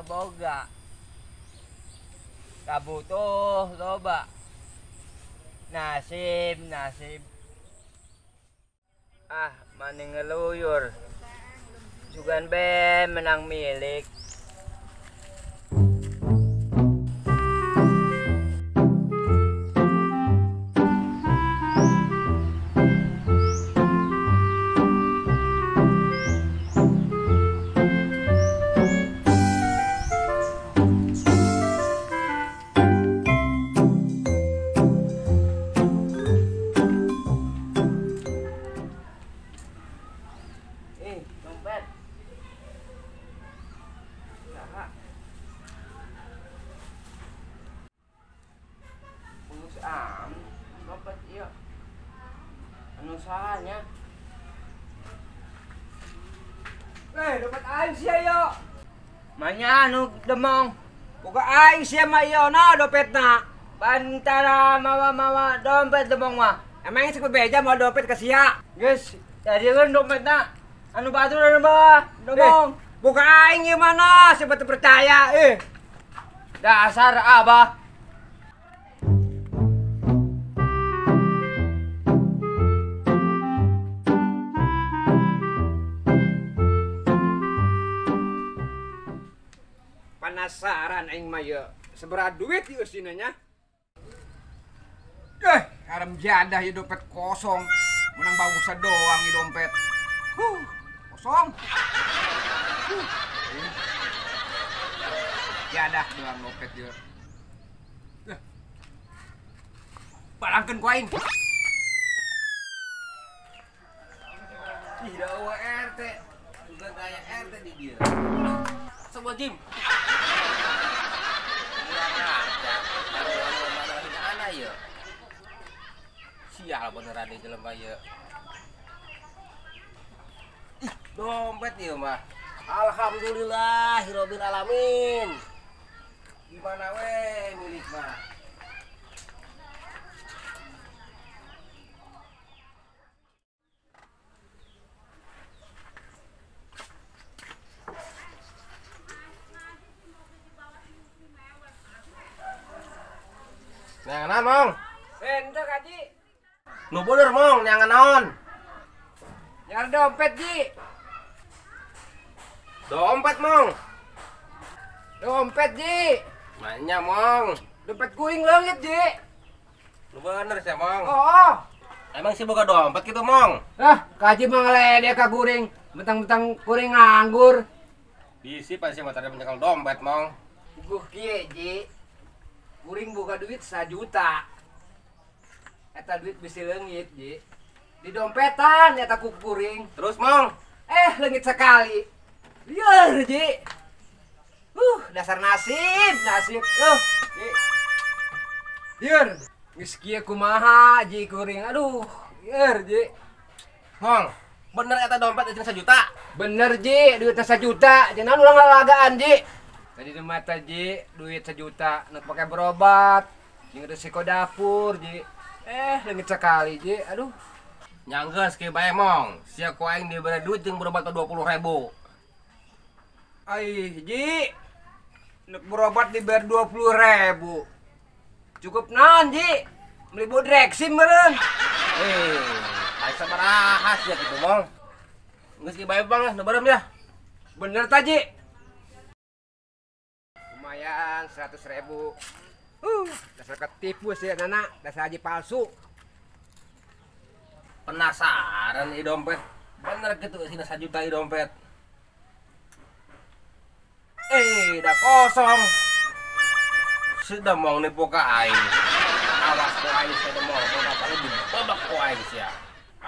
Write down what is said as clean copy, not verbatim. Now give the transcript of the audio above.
teu boga. Kabutuh loba. Nasib, nasib. Ah, maning ngeluyur. Sugan be menang milik. Dompet. Saha? Pulus am, dompet ieu. Anu sahanya? Dompet aing sia yo. Manya anu demong. Boga aing sia mah ieu na dompetna. Pantara mawa-mawa dompet demong mah. Emang sih bebeja mau dompet ke sia? Geus, jadi kan dompetna. Anu batur anu bawa, demong. Buka aing ieu mana, siapa teu percaya eh. Dasar abah. Penasaran aing mah ieu. Sabaraha duit ieu eusina nya? Haram jadah ieu dompet kosong. Menang bagusan doang ieu dompet. Kosong. Jadah doang dompet ieu. Balangkeun ku aing. Ih, da eueuh RT. Juga gaya RT di dieu. Sebuah jim. Sial beneran di jelema ieu. Ih, dompet ieu mah. Alhamdulillahirabbil alamin. Gimana we milik mah? Neangan mong. Ente kaji. Nu bener mong, neangan naon? Nyari dompet ji. Dompet mong. Dompet ji. Manya mong. Dompet kuring leungit ji. Nu bener sih mong. Oh. Emang sih boga dompet gitu mong? Ah, kaji mah ngeledek ka kuring. Mentang-mentang kuring nganggur. Bisi pasti mah tadi menyekel dompet mong. Puguh kieu ji. Kuring boga duit 1 juta. Eta duit bisi leungit ji. Di dompetan eta ku kuring. Terus mong? Leungit sekali. Lieur ji. Dasar nasib, nasib. Ji. Lieur. Geus kieu kumaha ji kuring. Aduh, lieur ji. Mong, bener eta dompet eueuh 1 juta? Bener ji, duitna 1 juta. Jangan ulang lalagaan ji. Tadi di mata ji, duit 1 juta nak pakai berobat, jeung resiko dapur ji. Leungit sekali ji, aduh. Nyanggeus kieu bae mong, sia ku aing dibere duit jeung berobat 20.000. Aih ji, nak berobat dibayar 20.000. Cukup naon ji? Beli bodreksim meureun. Aing sabaraha sia kitu mong. Geus kieu bae bang, nu barem ya. Bener ta ji? Lumayan 100.000. Dasar ketipu sih nana, dasar haji palsu. Penasaran i dompet. Bener gitu isina 1 juta i dompet. Dah kosong. Sudah mong nipu ka aing. Awas ku aing sia demong, bapak lu dibabak ku aing sia.